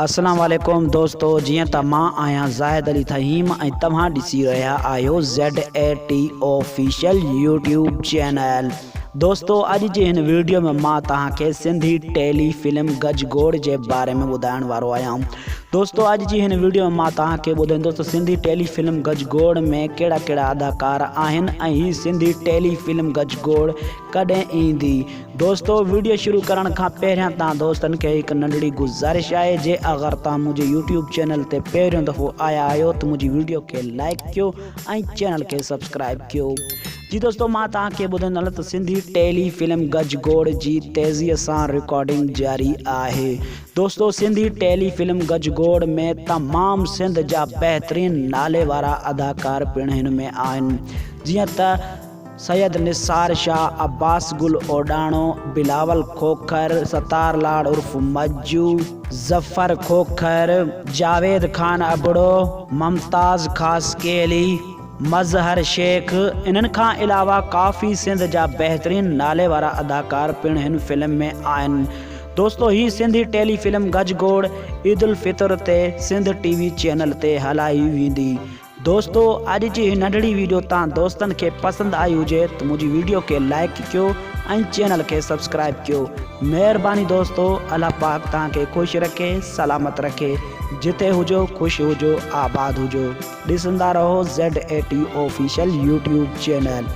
اسلام عليڪم دوستو جيئن ته مان آهيان زاهد علي ٿهيم ۽ توهان ڏسي رهيا آهيو Z A T official YouTube channel دوستو اڄ جي هن ويڊيو ۾ مان توهان کي سنڌي ٽيلي فلم گجگوڙ جي باري ۾ ٻڌائڻ وارو آهيان دوستو اڄ جي هن ويڊيو ۾ مان توهان کي ٻڌائيندس ته سنڌي ٽيلي فلم گجگوڙ ۾ ڪهڙا ڪهڙا اداڪار آهن ۽ هي سنڌي ٽيلي فلم گجگوڙ ڪڏهن ايندي دوستو ويڊيو شروع ڪرڻ کان پهريان توهان دوستن کي هڪ ننڍڙي گذارش آهي جي اگر توهان منهنجي يوٽيوب چينل تي پهريون دفعو آيا آهيو ته منهنجي ويڊيو کي لائيڪ ڪيو ۽ چينل کي سبسڪرائيب ڪيو جي دوستو مان توهان کي ٻڌائيندو هلان ته سنڌي ٽيلي فلم گجگوڙ جي تيزي سان رڪارڊنگ جاري آهي دوستو سنڌي ٽيلي فلم گجگوڙ ۾ تمام سنڌ جا بهترين نالي وارا اداڪار پڻ هن ۾ آهن جيئن ته سيد نثار شاهه، عباس گل اوڏاڻو، بلاول کوکر، ستار لاڙ عرف مجو، ظفر کوکر، جاويد خان ابڙو، ممتاز خاصخيلي، مظهر شيخ، انهن کان علاوه ڪافي سنڌ جا بهترين نالي وارا اداڪار پڻ هن فلم ۾ آهن. دوستو هي سنڌي ٽيلي فلم گجگوڙ عيدالفطر تي سنڌ ٽي وي چينل تي هلائي ويندي. دوستو اڄ جي هي ننڍڙي ويڊيو توهان دوستن کي پسند آئي هجي ته منهنجي ويڊيو کي لائيڪ ڪيو ۽ چينل کي سبسڪرائيب ڪيو مهرباني دوستو الله پاڪ توهان کي خوش رکي سلامت رکي جتي هجو خوش هجو آباد هجو ڏسندا رهو Z A T official YouTube channel.